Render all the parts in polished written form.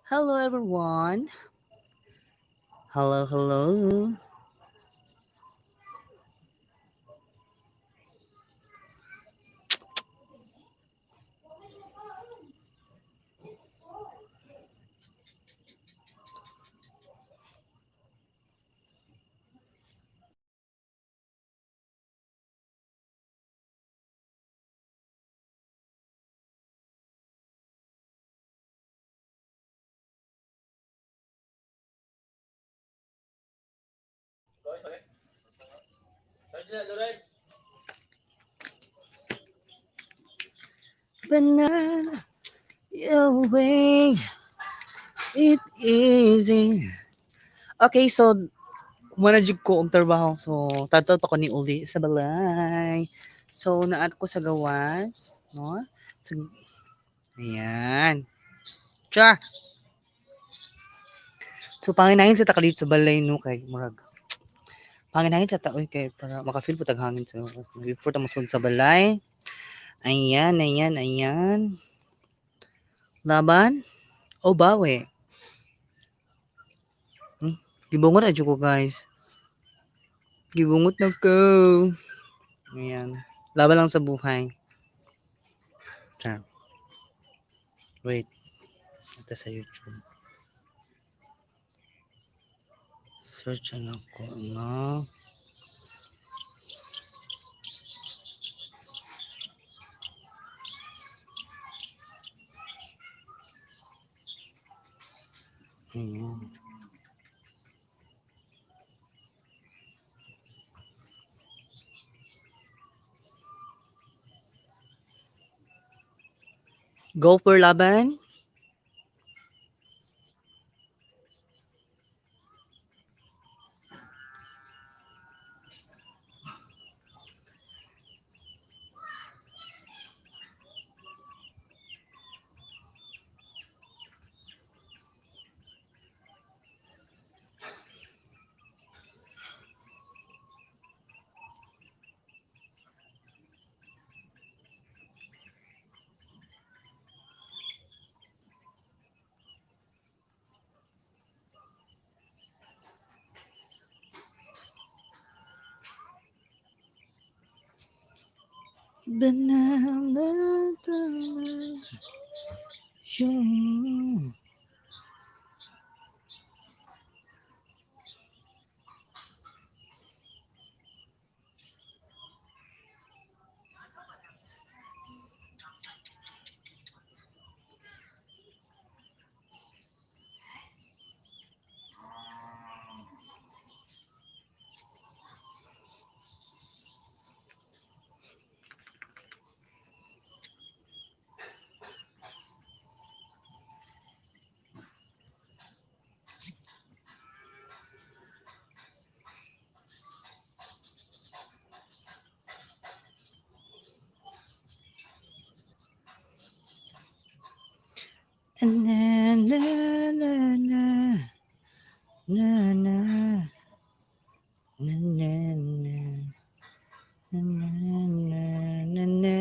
Hello, everyone. Hello, hello. Banana, your way, it easy. Okay, so muna jud ko og trabaho. So tadto pa ko ni uli sa balay. So naat ko sa gawas, no? So, ayan. Char. So panginahin sa takalit sa balay, no, kay murag panginahin sa taoy kay para maka-feel po tag hangin sa gawas. Before ta mosud sa balay. Ayan, ayan, ayan. Laban o bawi? Gibungot na jud ko, guys. Gibungot na ko. Ayan. Laban lang sa buhay. Char. Wait. Ito sa YouTube. Search na ko na. Ayan. Go for laban. Banana. Na na na na na na na na na na na na na.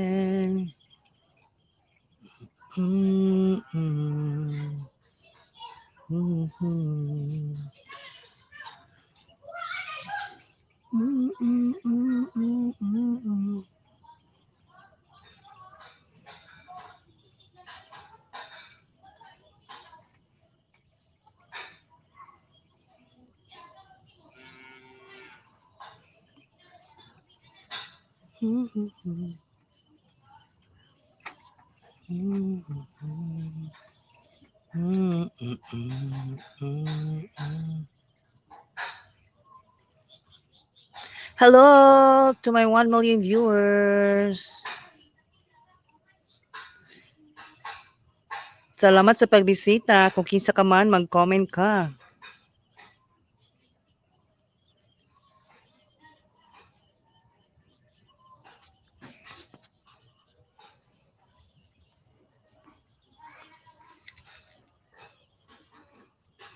Hello to my 1 million viewers. Salamat sa pagbisita. Kung kinsa ka man, mag-comment ka.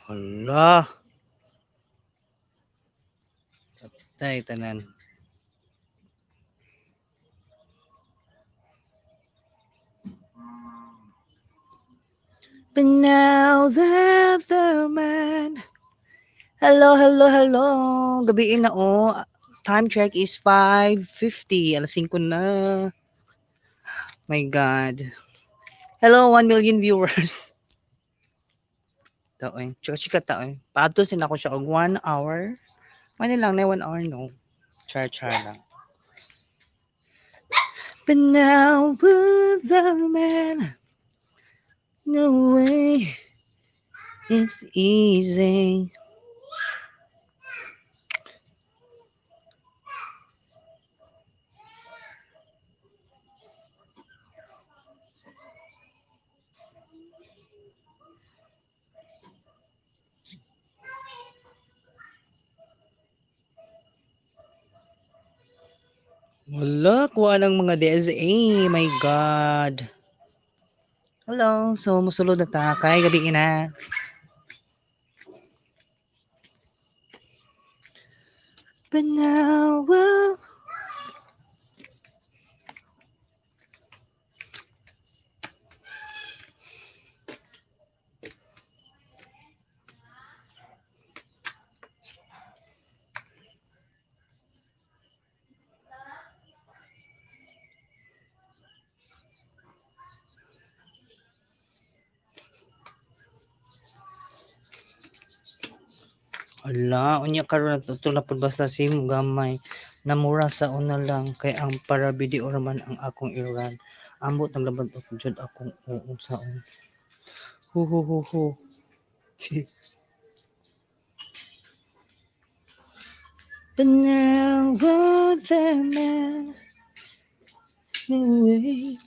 Hala. Patay tanan. But now that the man. Hello, hello, hello. Gabi na oh. Time check is 5:50. Alas 5 na. My God. Hello, 1 million viewers. Taoy. Chika-chika taoy. Paadto sin ako siya og 1 hour. Mani lang na 1 hour no. Char-char lang. But now with the man, no way, it's easy. Wala, kuha ng mga DSA. My God. Hello. So, musulod na ta. Kay gabi na. But now, well, ala, unya karon na na pud basta si gamay namura sa una lang kay ang para video raman ang akong i-run. Ambot ang labad og jud akong oo saon. Hu hu hu hu. But now what the man, no way.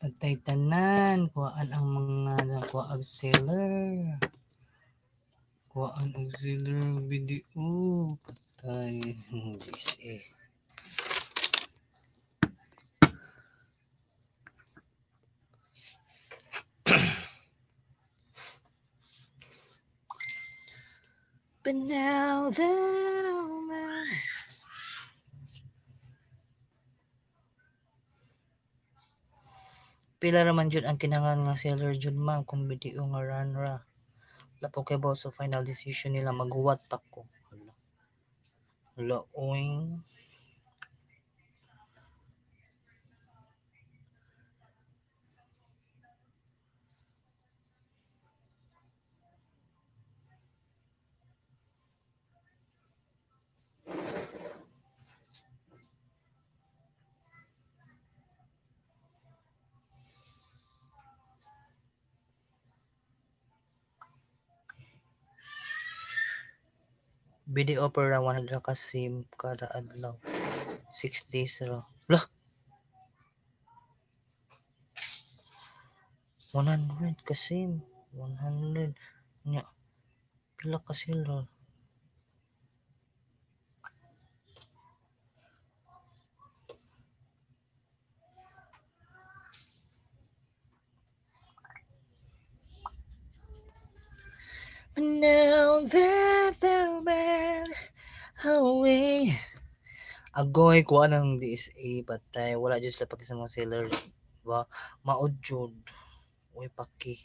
Patay tanan, kuhaan ang mga kuha og seller. Kuhaan og seller video. Patay. GSA. But now that I'm out. Pila raman jud ang kinahanglan nga seller jud ma'am kung video nga run ra. Lapo kay boss so final decision nila maghuwat pa ko. Hala. Hala oy. Video per 100 ka sim kada adlaw. 6 days ra. Lah. 100 ka sim. 100. Nya. Pila ka sila? Now that the man away. Agoy, kuha ng DSA, patay. Wala dyan sila pag sa mga sellers. Diba? Maod jud. Uy, paki.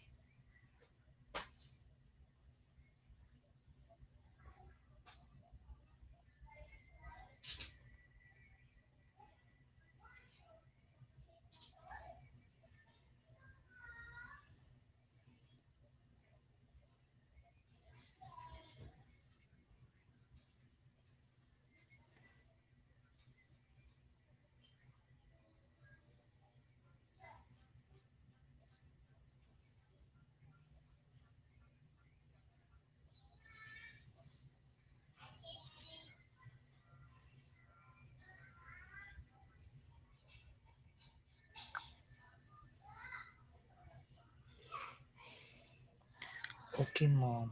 Okay, ma'am.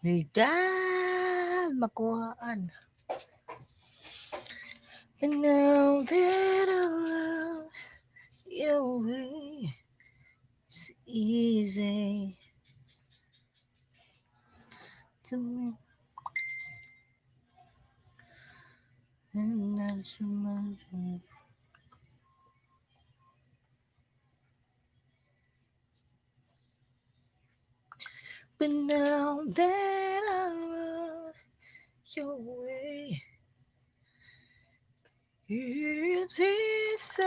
Nidal makuhaan. And now that I love your way, it's easy to me. And not so much. But now that I'm on your way, it's easy.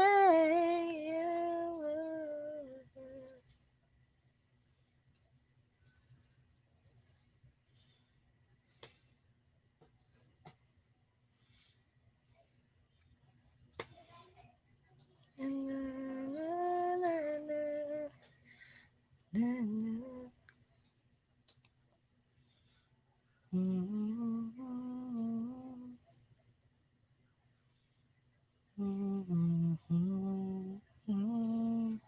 Na, na, na, na, na, na. Mm, mm, mm, mm.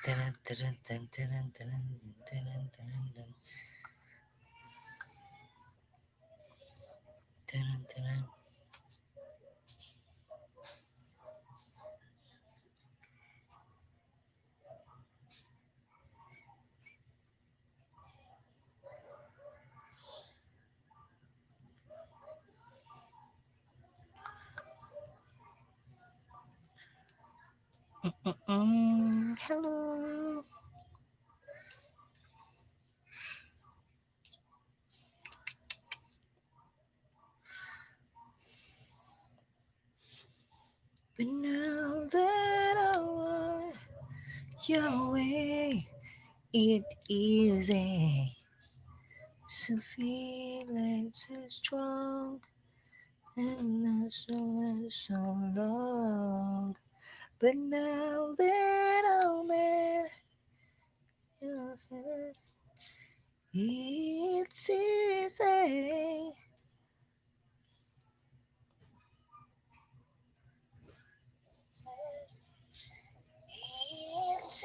Taran, taran, tan, taran, taran, taran, taran, tan, taran, taran. Hello. But now that I want your way, it easy. So feelings so strong and not so, so long. But now that I'm in your hand, it's easy. It's easy. It's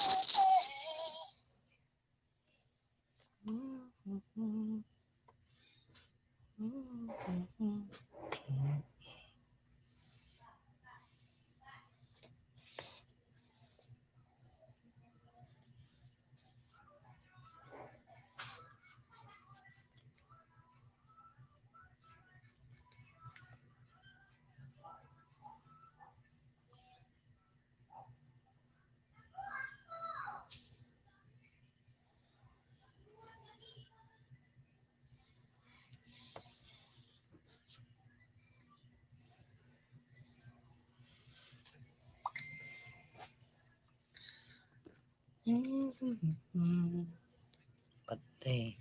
easy. Mm, mm, mm, mm, mm, mm. Mm, patay.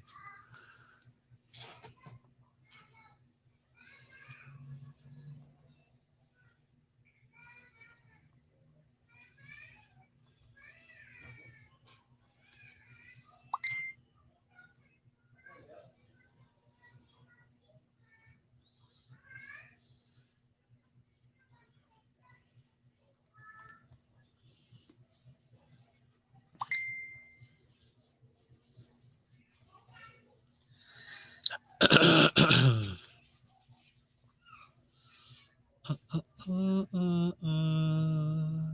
Mm, mm, mm.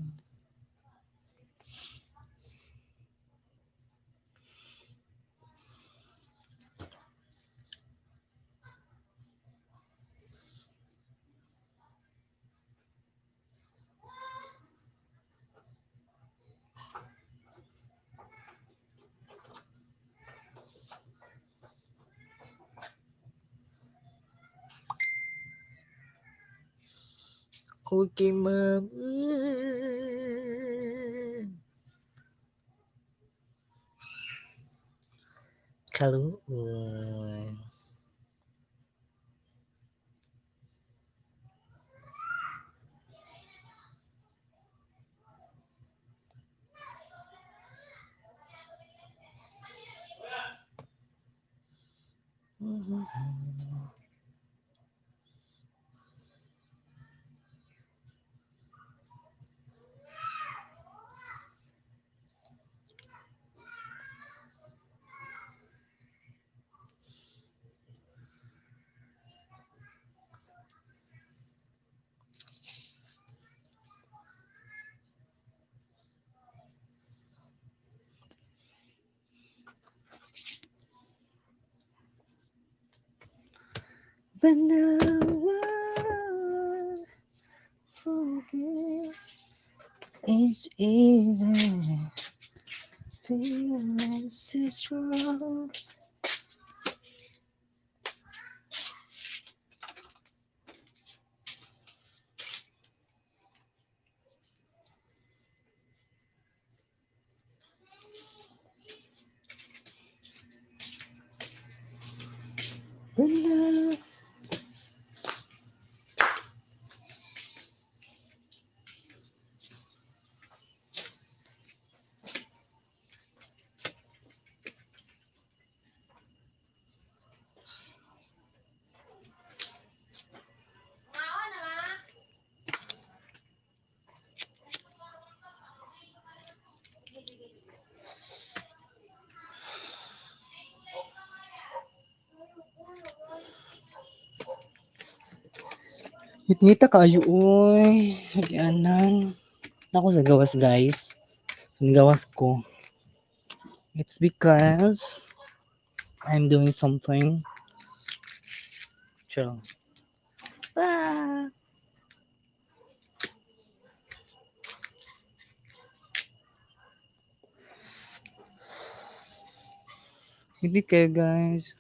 Okay, ma'am. Kaluoy. But now I forget. It's easy. Feeling so strong. But now. Ngit-ngita kaayo oy. Agianan. Nako sa gawas, guys. Gawas ko. It's because I'm doing something. Chill. Ah. Hindi kayo, guys.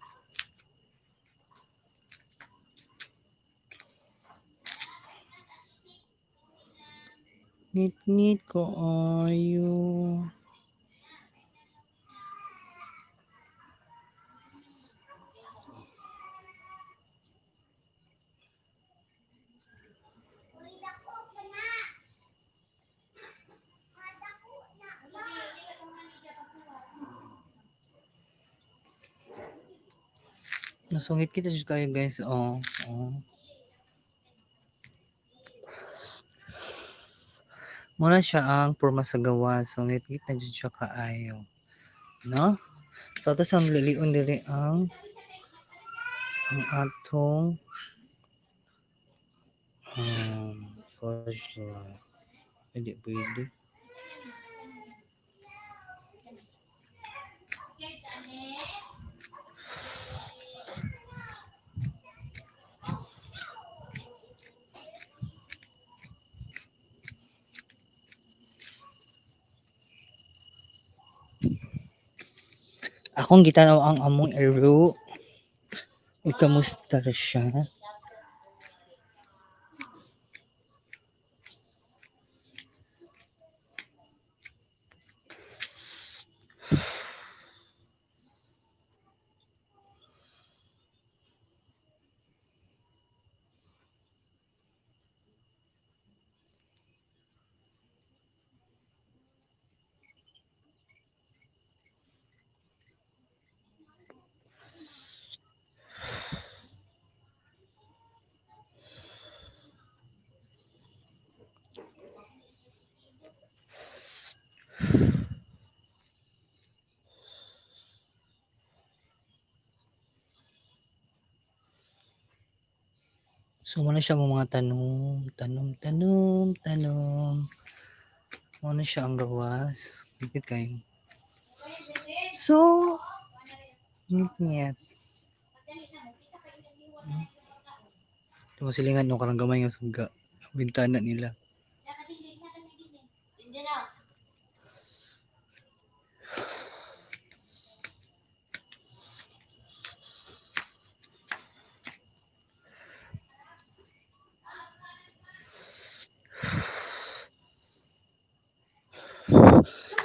Ngit-ngit ko ayo. Nasungit kita jud kayo, guys. Oh. Muna siya ang porma sa gawas. So, ngit-ngit na jud siya kaayo. No? So, ato sa lilion diri ang atong flashlight. Hindi pwede. Akong gitanaw ang among ero. Uy, kamusta ra siya? So, muna siya mga tanom, tanom, tanom, tanom. Muna siya ang gawas. Ngit kayo. So, ngit-ngit. Ito silingan no, karang gamay nga suga. Bintana nila.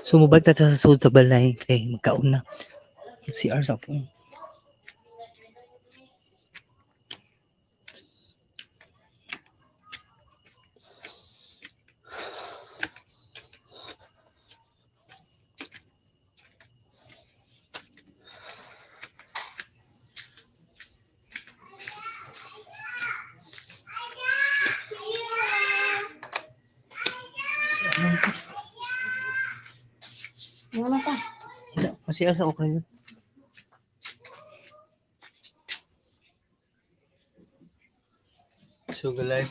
So, mobalik ta sa sud sa balay kay magkaon na. CR sa po. Wala pa. CR sa okra yun. So, galay.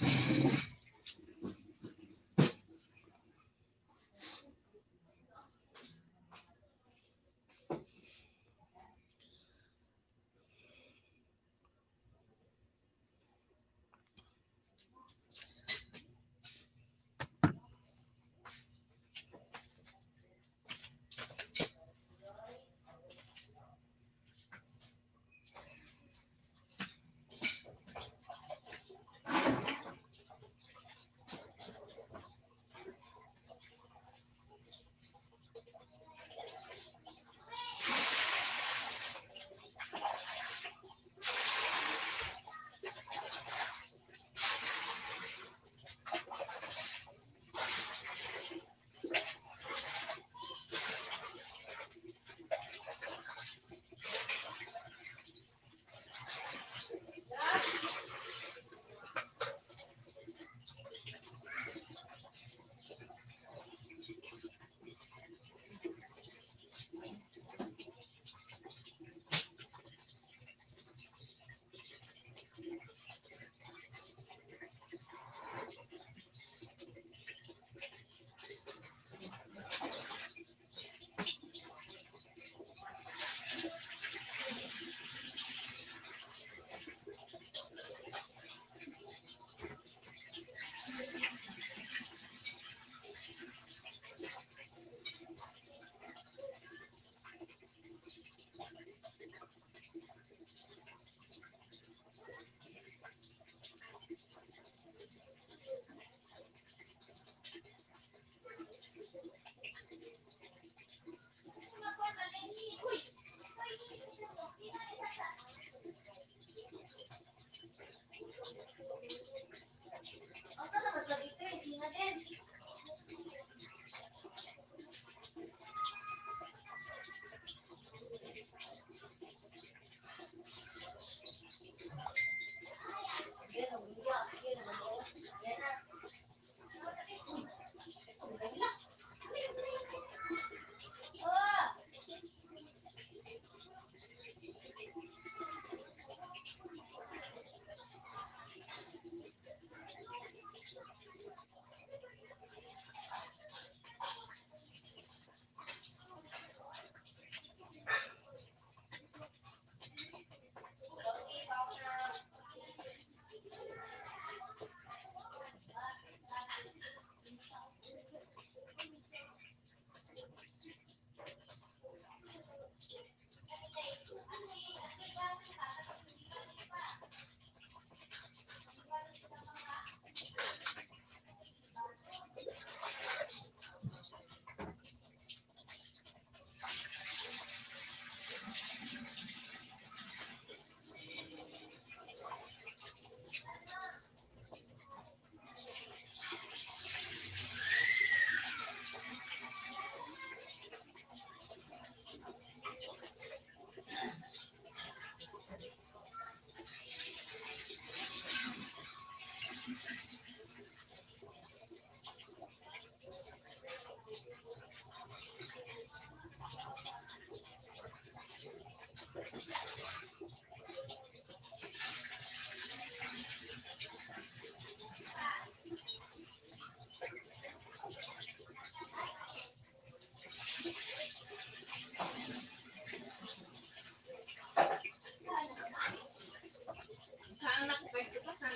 Ah,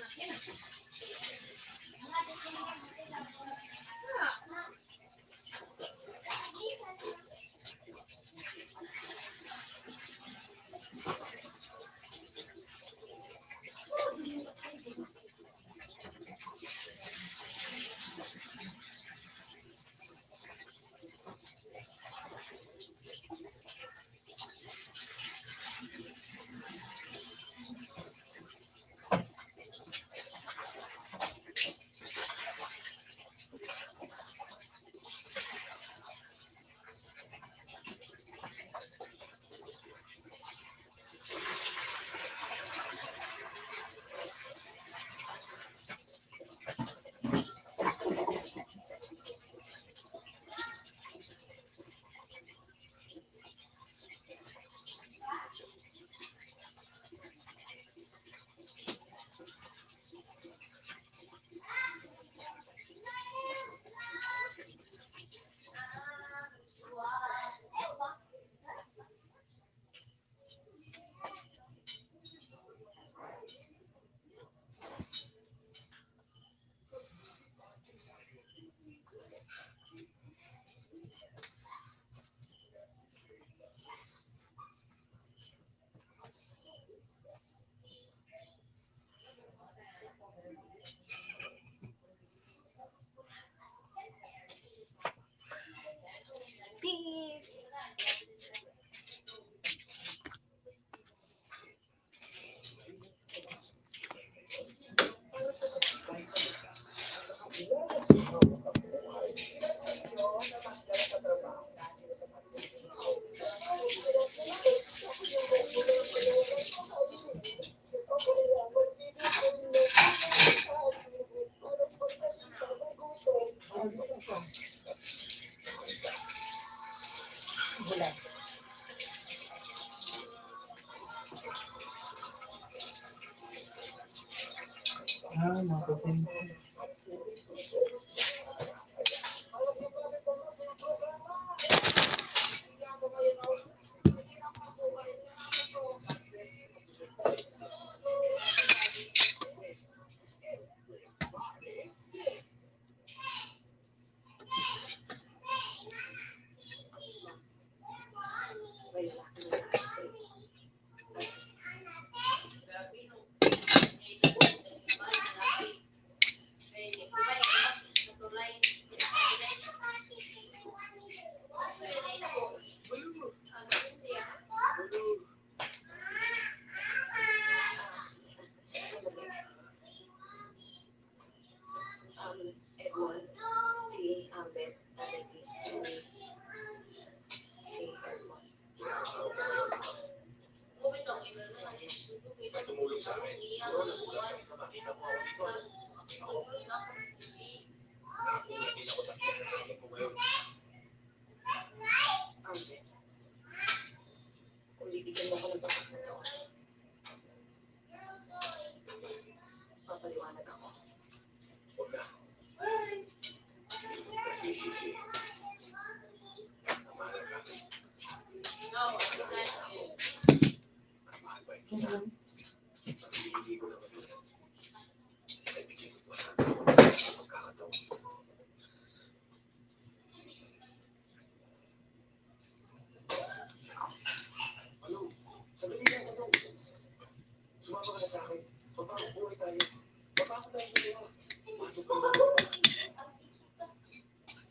mga.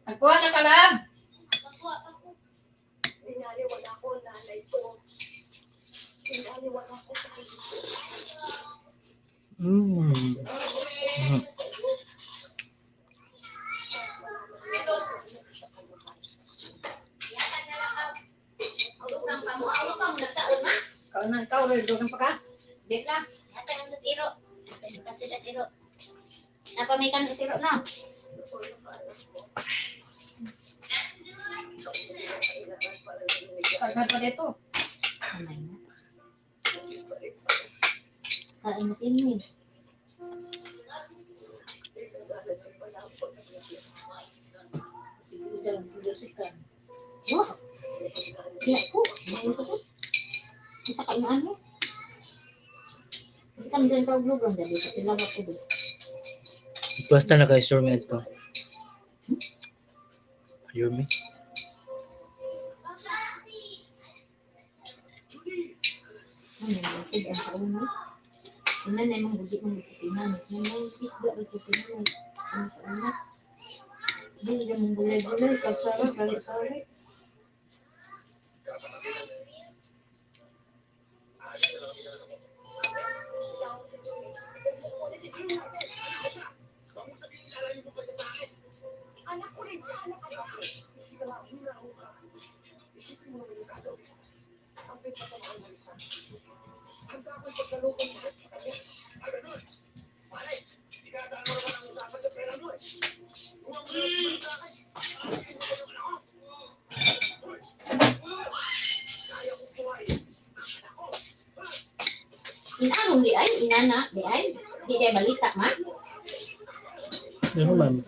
Nagkuha na ka lang. Binaliwala ko ang nanay ko. Binaliwala ko sa kanya. Kau na, ikaw, doon pa ka. Di na. Hatag ang siro. Kasi sa siro. Napamikan sa siro na. Pagkat pa dito. Kamay na. Kain mo kini. Wah. Siya ko. Mayo ko. Kita kainaan mo. Isang din pa lugang dali sa tilawak ko. Basta na kay Sir ito. Yumi. Ano na sid ang taon. Una na imong budi mong gitinan. Yan mo isda ra gitinan. Ang taon. Dili ra mong gulay-gulay Kapsara, sari-sari. Inarong di ay inana di ay di ay balita ma. Ano man?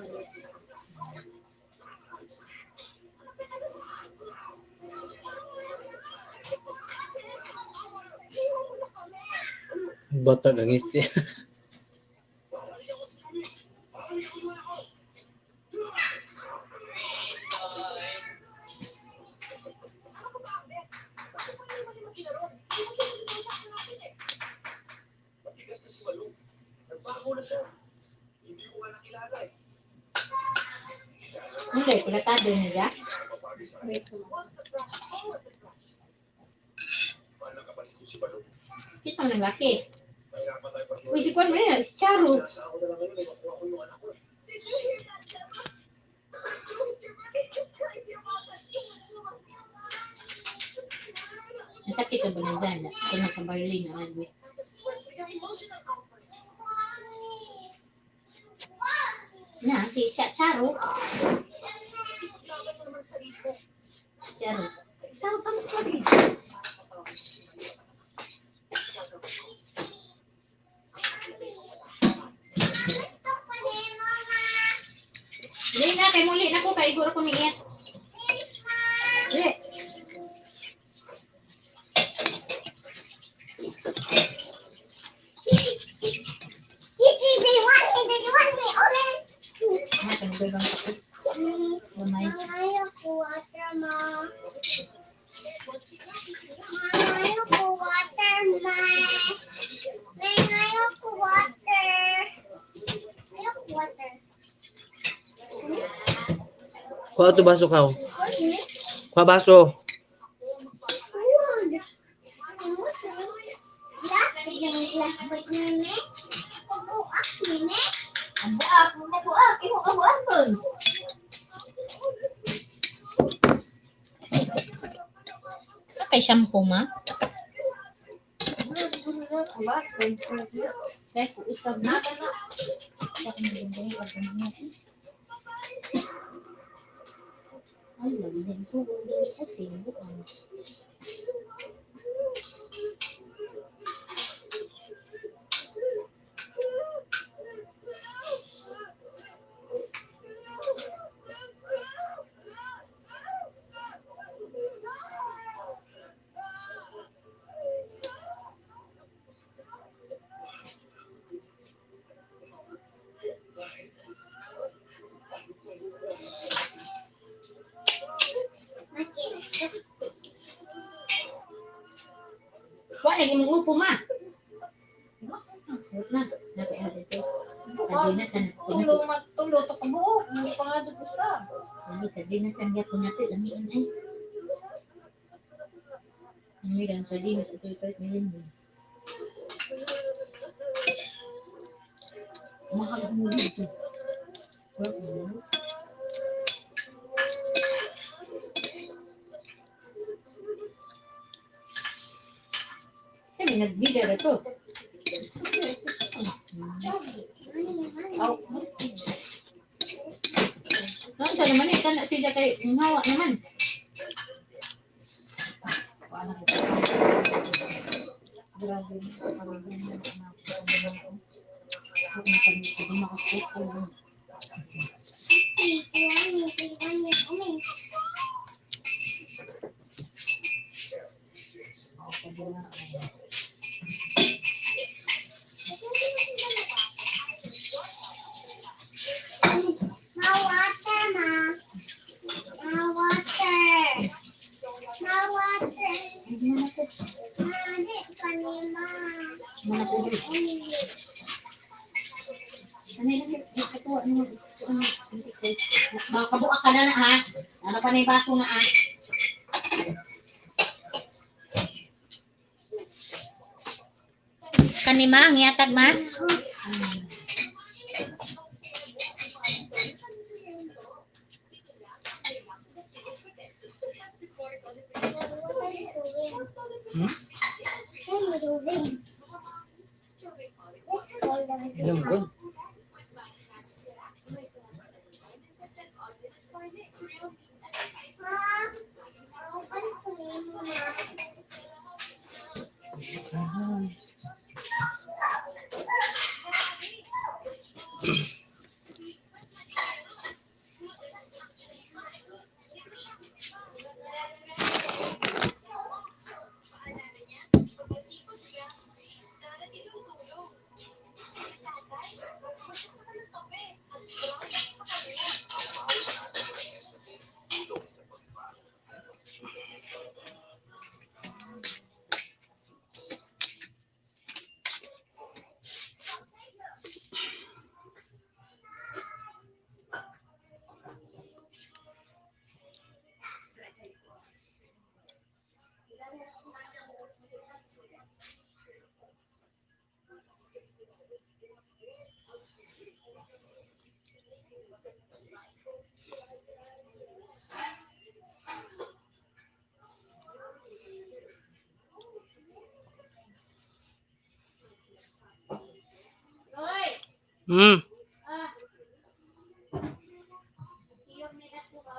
Bata gangisi. Hindi, pilatado nila. Kita mo ng laki. Uy, si Juan Maria, si Charo. Nasakit ang banandana. Kaya nakabarling ang ano. Na, si Charo. Charo. Charo, sama ko. Dili na, kay muli na ko, kay iguro ko niya. Dili. Ah, kanugay bang ako? Gamay. Water, Ma. Ayoko water, Ma. Ayoko water. Ayoko water. Kuha to baso ka. Kuha baso. Cold. Ang buak, ang buak, imo ang buak kun. Kay shampoo ma? Kay usab na. Ay, lagi din sugo din kasi buang. Wa lagi mong upo ma. Na, na dito. Sabi na san Tulo, tulo to kabuok. Hindi pa nga doon sa. Sabi sabi na san gyapon nato lamiin ay. Ano lang sabi na ito ito ngayon. Mahal mo dito. Kami nagbida na to. Aw. Noon sa naman eh, kana siya kay hawa naman. Grabe. Parang ganyan. Ano yung katuwa mo? Makabuak ka na na ha. Ano pa na yung baso na ah. Kani ma, ngiyatag ma. Inom ko. Roy! Ah. Iyong nilat ko ba?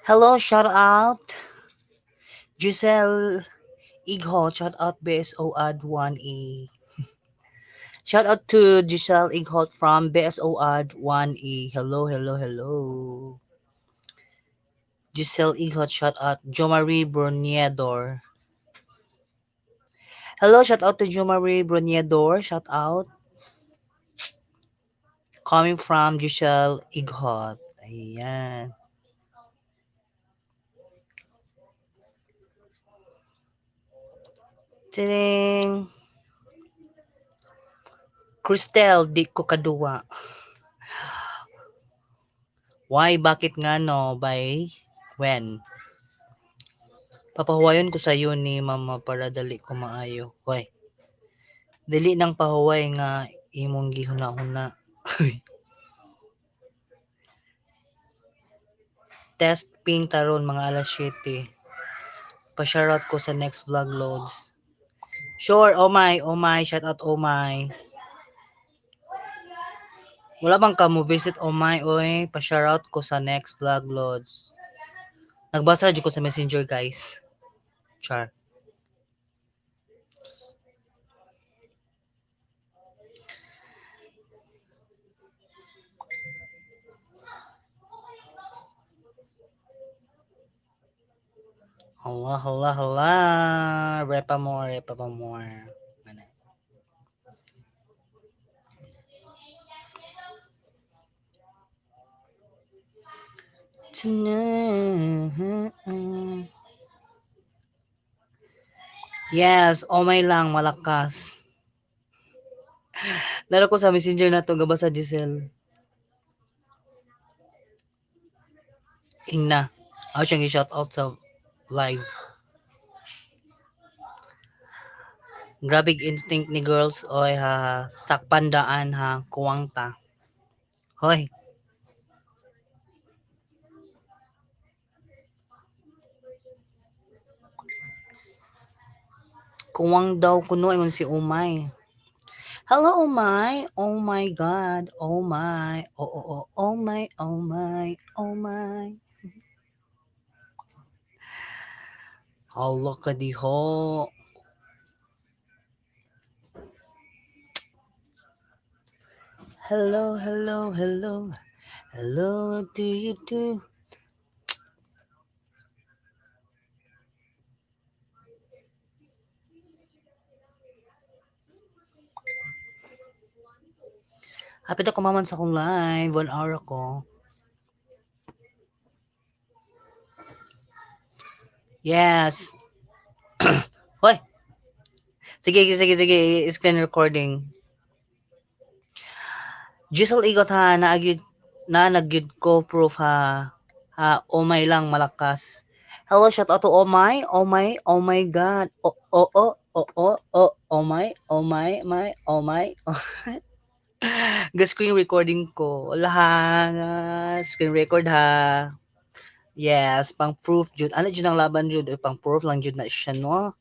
Hello, shout out. Giselle Igho, shout out BSO Ad 1E. Shout out to Giselle Ighot from BSO Ad 1E. Hello, hello, hello. Giselle Ighot, shout out. Jomarie Broniedor. Hello, shout out to Jomarie Broniedor. Shout out. Coming from Giselle Ighot. Ayan. Tiring. Cristel, di ko kaduwa. Why? Bakit nga no? By when? Papahuwayon ko sa iyo ni mama para dali ko maayo. Why? Dili nang pahuway nga imong gihuna-huna. Test ping taron mga alas 7. Pa-shoutout ko sa next vlog loads. Sure, oh my, shout out oh my. Wala bang ka mo visit oh my oy, pa-shoutout ko sa next vlog loads. Nagbasa ra jud ko sa Messenger, guys. Char. Hala, hala, hala. Repa more, repa pa more. Ano? Yes, oh my lang, malakas. Laro ko sa Messenger na to, gabasa Giselle. Ingna. Ako siyang i-shout out sa live. Grabe instinct ni girls. Oy ha, sakpan daan ha, kuwang ta. Hoy. Kuwang daw kuno ingon si Umay. Hello Umay. Oh my God. Oh my. Oh oh oh oh my. Oh my. Oh my. Hala ka diho. Hello, hello, hello. Hello, what do you do? Hapit ako maman sa akong live. 1 hour ako. Yes. Hoy. Sige, sige, sige. Screen recording. Giselle Igot ha, naagyud na nagyud ko proof ha. Ha, oh my lang malakas. Hello, shout out to oh my, oh my, oh my God. Oh, oh, oh, oh, oh, oh, oh my, oh my, my, oh my. Oh. Ga-screen recording ko. Wala, screen record ha. Yes, pang proof jud. Ano jud ang laban jud? Pang proof lang jud na siya, no?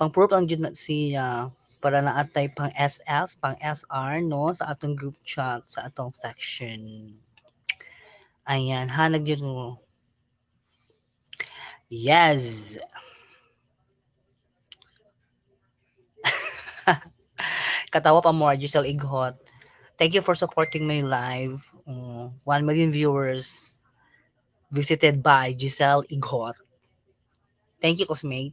Pang proof lang jud na siya para na atay pang SS, pang SR, no? Sa atong group chat, sa atong section. Ayan, hanag jud mo. Yes. Katawa pa more, Giselle Ighot. Thank you for supporting my live. 1 million viewers visited by Giselle Ighot. Thank you, Cosmate.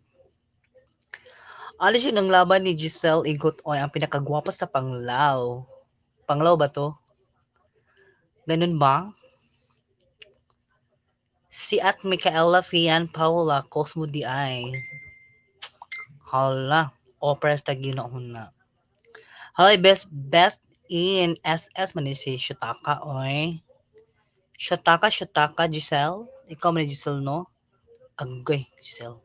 Alis yun ang laban ni Giselle Ighot. Oy, ang pinakagwapa sa Panglao. Panglao ba to? Ganun ba? Si at Micaela Fian Paula Cosmo di ay. Hala. O press tag yun ako na. Hoy, best in SS man ni si Shotaka, oy. Shotaka, Shotaka, Giselle. Ikaw man ni Giselle, no? Agoy, Giselle.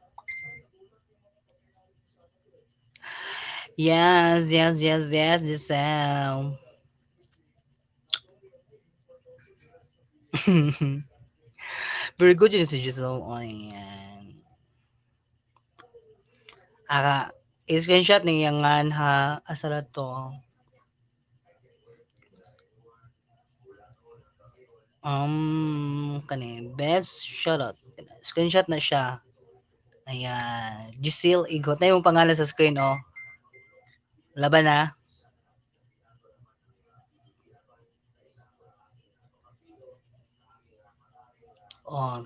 Yes, yes, yes, yes, Giselle. Very good yun si Giselle. Oy, yan. Aka, i-screenshot niya nga ha. Asa na to? Kani best shoutout. Screenshot na siya. Ayan, Giselle Igot. Na yung pangalan sa screen, oh. Laban na. Oh.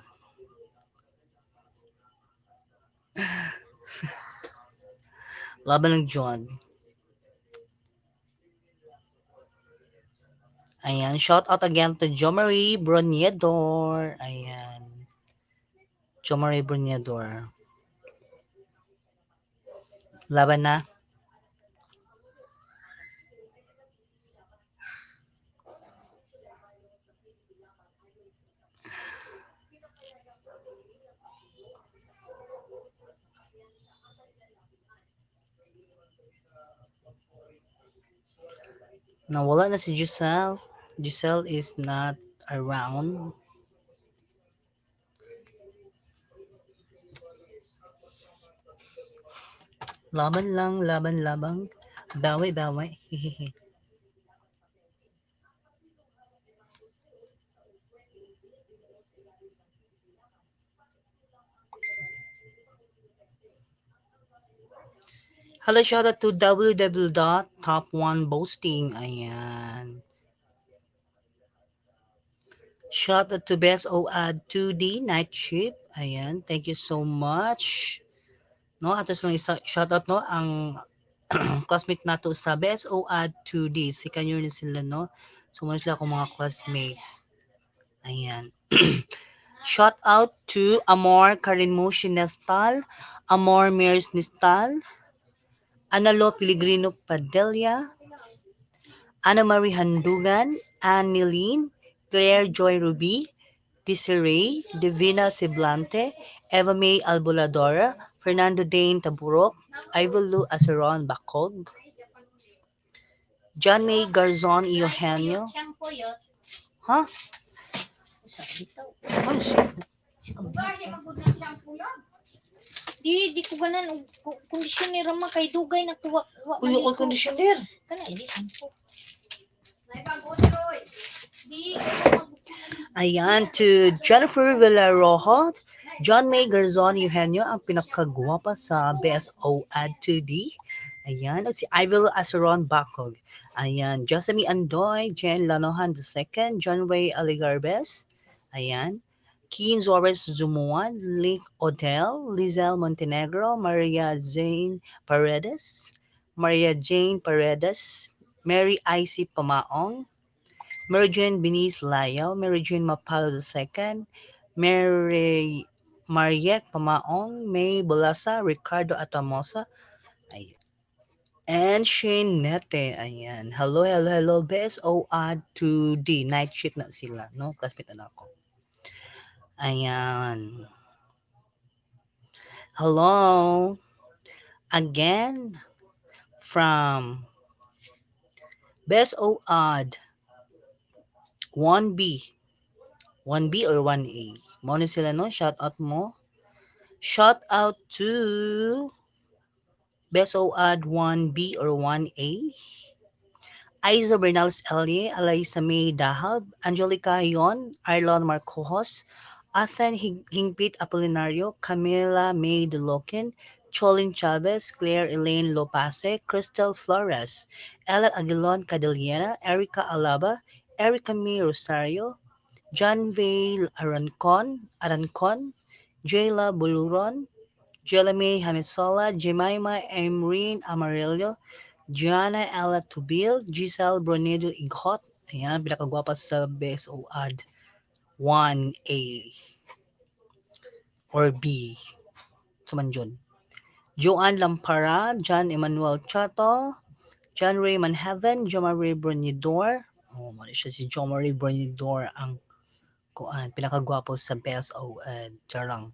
Laban ng John. Ayan, shout out again to Jomarie Broniedor. Ayan. Jomarie Broniedor. Laban na. Nawala na si Giselle. Giselle is not around. Laban lang, laban, labang. Bawi, bawi. Hehehe. Hello, shout out to www.top1boasting. Ayan. Shout out to Best OAD 2D Night Shift. Ayan. Thank you so much. No, atos lang isa shout out, no, ang classmate nato sa BSOAD 2D. Si kanyo ni sila, no. So mo sila akong mga classmates. Ayan. Shout out to Amor Karinmo Nestal, Amor Mirs Nistal, Analo Piligrino Padilla, Ana Marie Handugan, Annelene, Claire Joy Ruby, Desiree, Divina Siblante, Eva May Alboladora, Fernando Dane Taburok, Ivy Lu Aceron Bacog, John May Garzon Eugenio. Shampoo yun. Huh? Sabi to. Oh, shit. Di, di ko ganan og conditioner ma kay dugay na kuwa wa Uy, yung conditioner. Kana ili shampoo. Di kay mag Ayan, to Jennifer Villarojo, John May Garzon Eugenio, ang pinakagwapa sa BSO Ad 2D. Ayan, at si Ivy Aceron Bacog. Ayan, Josemy Andoy, Jen Lanohan II, John Ray Aligarbes. Ayan, Keen Zores Zumuan, Link Odell, Lizelle Montenegro, Maria Jane Paredes, Maria Jane Paredes, Mary Icy Pamaong, Mary Jane Benice Layaw, Mary Jane Mapalo II, Mary Mariette Pamaong, May Bolasa, Ricardo Atamosa, ayan. And Shane Nete, ayan. Hello, hello, hello. BSOA 2D. Night shift na sila, no? Classmate na ako. Ayan. Hello. Again, from BSOAD 1B. 1B or 1A. Mo ni sila, no? Shout out mo. Shout out to BSOAD 1B or 1A. Aiza Bernales Elie, Alaisa May Dahab, Angelica Yon, Arlon Marcojos, Athen Hingpit Apolinario, Camila May Deloquin, Cholin Chavez, Claire Elaine Lopase, Crystal Flores, Ella Aguilon Cadillera, Erica Alaba, Erica May Rosario, John Vale Arancon, Jayla Buluron, Jella May Hamisola, Jemima Emreen Amarillo, Gianna Ella Tubil, Giselle Bronedo Ighot, ayan, pinakagwapa sa BSOAD 1A or B. Suman yun. Joanne Lampara, John Emmanuel Chato, John Ray Manheaven, Jomarie Brunidor. Oh, mali siya si Jomarie Brunidor ang kuan, pinakagwapo sa BSOAD. Charang.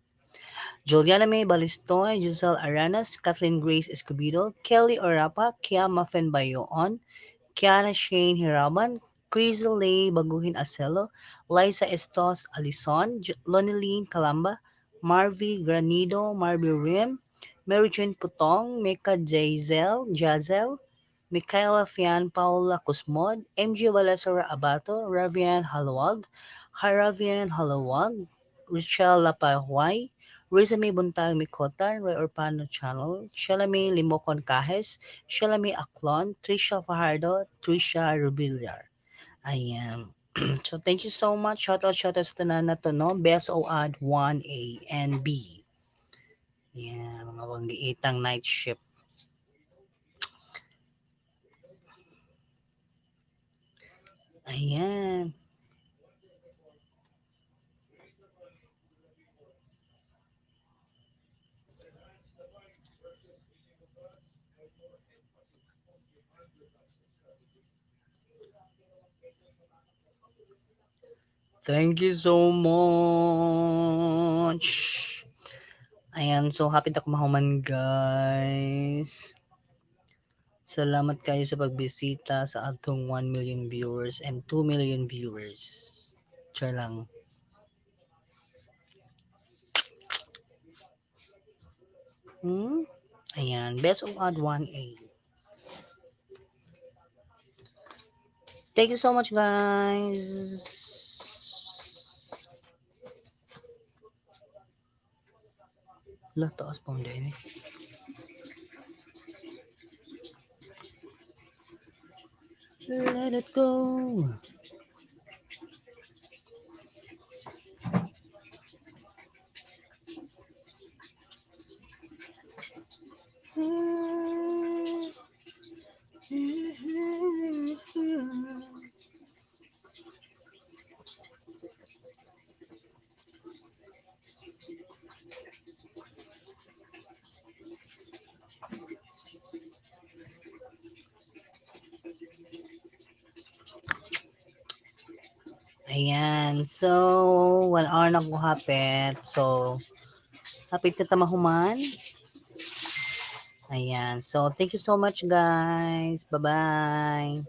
Juliana May Balistoy, Giselle Aranas, Kathleen Grace Escobedo, Kelly Orapa, Kia Mafen Bayoon, Kiana Shane Hiraman, Crazy Lay Baguhin Acelo, Liza Estos Alison, Lonelyn Calamba, Marvy Granido, Marvy Rim, Mary Jane Putong, Mecca Jazel, Micaela Fian Paula Cosmod, MG Valesora Abato, Ravian Halwag, Haravian Halawag, Richelle Lapahuay, Rizame Buntag Mikotan, Roy Orpano Channel, Shelame Limocon Cajes, Shelame Aklon, Trisha Fajardo, Trisha Rubillar. Ayan. So, thank you so much. Shout out sa tanan na to, no? Best OAD 1A and B. Ayan, mga wanggiitang night shift. Ayan. Thank you so much. Ayan, so happy na kumahuman, guys. Salamat kayo sa pagbisita sa atong 1 million viewers and 2 million viewers. Char lang. Ayan, best of odd 1A. Thank you so much, guys. Lah, taas pa din eh. Let it go. Ayan. So, 1 hour na ko hapit. So, hapit na tamahuman. Ayan. So, thank you so much, guys. Bye-bye.